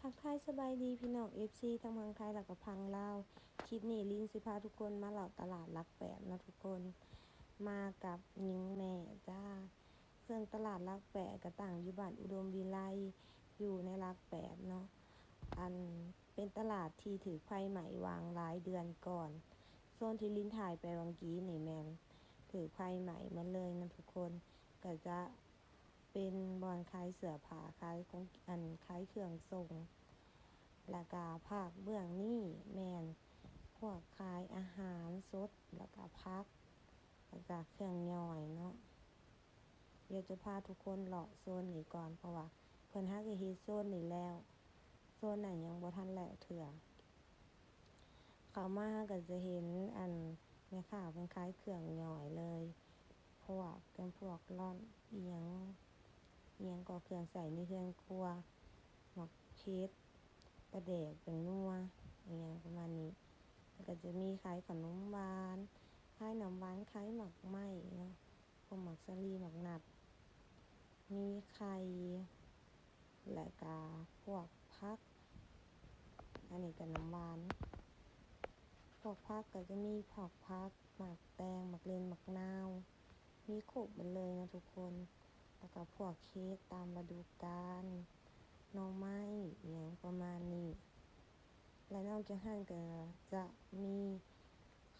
ທັກທາຍສະບາຍດີພີ່ນ້ອງເອັຟຊີທັງຝັ່ງໄທ ແລ້ວກໍຝັ່ງລາວ. ຄລິບນີ້ລິນຊິພາທຸກຄົນມາເລາະຕະຫຼາດຫຼັກແປດເນາະທຸກຄົນ, ມາກັບຍິງແມ່ຈ້າ. ເຊິ່ງຕະຫຼາດຫຼັກແປດກໍຕັ້ງຢູ່ບ້ານອຸດົມວິໄລ ຢູ່ໃນຫຼັກແປດເນາະ. ອັນ ເປັນຕະຫຼາດທີ່ຖືກໄຟໄໝ້ຫວ່າງຫຼາຍເດືອນກ່ອນ. ໂຊນທີ່ລິນຖ່າຍໄປຫວ່າງກີ້ນີ້ແມ່ນຖືກໄຟໄໝ້ໝົດເລີຍນະທຸກຄົນ. ກໍຈະເປັນບ່ອນຂາຍເສື້ອຜ້າ ຂາຍຂອງ ອັນ ຂາຍເຄື່ອງສົ່ງ. ແລ້ວກະພາກເບື້ອງນີ້ແມ່ນພວກຂາຍອາຫານສົດ ແລ້ວກະຜັກ ແລ້ວກະເຄື່ອງຍ່ອຍເນາະ. ດຽວຈະພາທຸກຄົນເລາະໂຊນນີ້ກ່ອນ ເພາະວ່າເພິ່ນຫາກໍເຮັດໂຊນນີ້ແລ້ວ, ໂຊນນັ້ນຍັງບໍ່ທັນແລ້ວເທື່ອ. ເຂົ້າມາເຮົາກໍຈະເຫັນ ອັນ ແມ່ຄ້າເພິ່ນຂາຍເຄື່ອງຍ່ອຍເລີຍ, ພວກ ເປັນພວກລ່ອນ ອີ່ຫຍັງ ອີ່ຫຍັງກໍເຄື່ອງໃຊ້ໃນເຮືອນຄົວ, ໝາກເຜັດ, ປາແດກ, ແປ້ງນົວ ອີ່ຫຍັງປະມານນີ້. ແລ້ວກໍຈະມີຂາຍຂະໜົມຫວານ, ຂາຍນ້ຳຫວານ, ຂາຍໝາກໄມ້ເນາະ. ພວກໝາກສາລີ ໝາກນັດ, ມີໄຂ່ ແລະກະພວກຜັກ. ອັນນີ້ກະນ້ຳຫວານ. ພວກຜັກກະຈະມີພວກຜັກ, ໝາກແຕງ, ໝາກເລັ່ນ, ໝາກນາວ, ມີຄົບໝົດເລີຍເນາະທຸກຄົນ. ແລ້ວກະພວກເຫັດຕາມລະດູການ, ໜໍ່ໄມ້ ອີ່ຫຍັງປະມານນີ້. ແລະນອກຈາກນັ້ນກະຈະມີ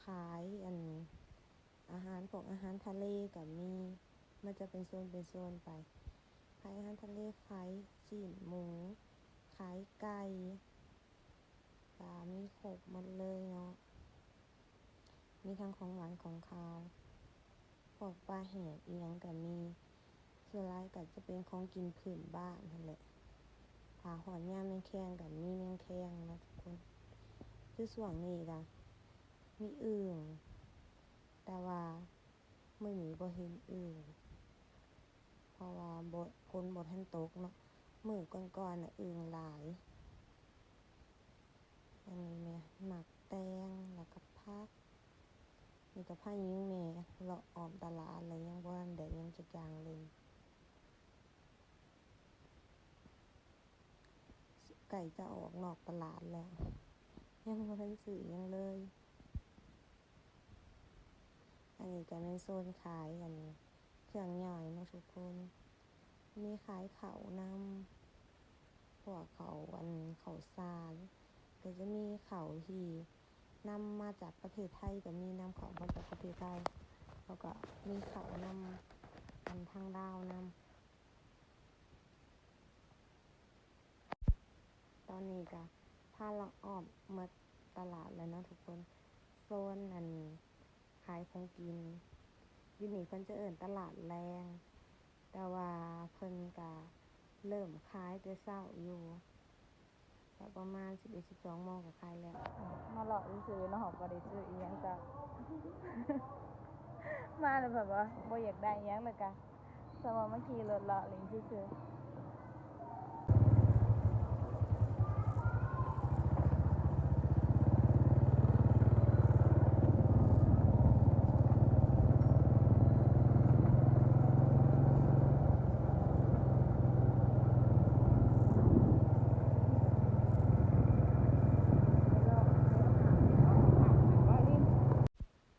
ຂາຍ ອັນ ອາຫານ ພວກອາຫານທະເລກໍມີ, ມັນຈະເປັນໂຊນເປັນໂຊນໄປ. ຂາຍອາຫານທະເລ, ຂາຍຊີ້ນໝູ, ຂາຍໄກ່, ກະມີຄົບໝົດເລີຍເນາະ. ມີທັງຂອງຫວານຂອງຄາວ, ພວກປາແຫ້ງອີ່ຫຍັງກໍມີ. ສ່ວນຫຼາຍກໍຈະເປັນຂອງກິນພື້ນບ້ານຫັ້ນແຫຼະ. ຖ້າຮອດຍາມແມງແຄງກໍມີແມງແຄງເນາະທຸກຄົນ. ຄືຊ່ວງນີ້ກໍມີອຶ່ງ, ແຕ່ວ່າມື້ນີ້ບໍ່ເຫັນອຶ່ງ ເພາະວ່າບໍ່ ຝົນບໍ່ທັນຕົກເນາະ. ມື້ກ່ອນໆນະອຶ່ງຫຼາຍ. ອັນນີ້ແມ່ນໝາກແຕງ ແລ້ວກໍຜັກ. ນີ້ກໍພາຍິງແມ່ເລາະອ້ອມຕະຫຼາດ ແລ້ວຍັງບໍ່ທັນໄດ້ຫຍັງຈັກຢ່າງເລີຍ. ໃກ້ຈະອອກນອກຕະຫຼາດແລ້ວ, ຍັງບໍ່ທັນຊື້ຫຍັງເລີຍ. ອັນນີ້ກໍແມ່ນໂຊນຂາຍ ອັນ ເຄື່ອງຍ່ອຍເນາະທຸກຄົນ. ມີຂາຍເຂົ້ານຳ, ພວກເຂົ້າ ອັນ ເຂົ້າສານ. ກໍຈະມີເຂົ້າທີ່ນຳມາຈາກປະເທດໄທ ກໍມີນຳເຂົ້າມາຈາກປະເທດໄທ, ແລ້ວກໍມີເຂົ້ານຳ ອັນ ທາງລາວນຳ. ຕອນນີ້ກະພາເລາະອ້ອມໝົດຕະຫຼາດແລ້ວເນາະທຸກຄົນ. ໂຊນ ອັນ ຂາຍຂອງກິນ ຢູ່ນີ້ເພິ່ນຈະເອີ້ນຕະຫຼາດແລງ, ແຕ່ວ່າເພິ່ນກະເລີ່ມຂາຍແຕ່ເຊົ້າຢູ່, ກະປະມານສິບເອັດ ສິບສອງໂມງກະຂາຍແລ້ວ. ມາເລາະຊື່ໆເນາະ, ບໍ່ໄດ້ຊື້ອີ່ຫຍັງ. ກະມາແລ້ວແບບວ່າບໍ່ຢາກໄດ້ຫຍັງ, ແລ້ວກະ ສຳລັບມາຂີ່ລົດເລາະຫຼິ້ນຊື່ໆ.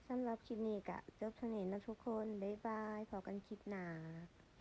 ສຳລັບຄລິບນີ້ກະຈົບເທົ່ານີ້ເນາະທຸກຄົນ. ບາຍບາຍ, ພໍ້ກັນຄລິບໜ້າ.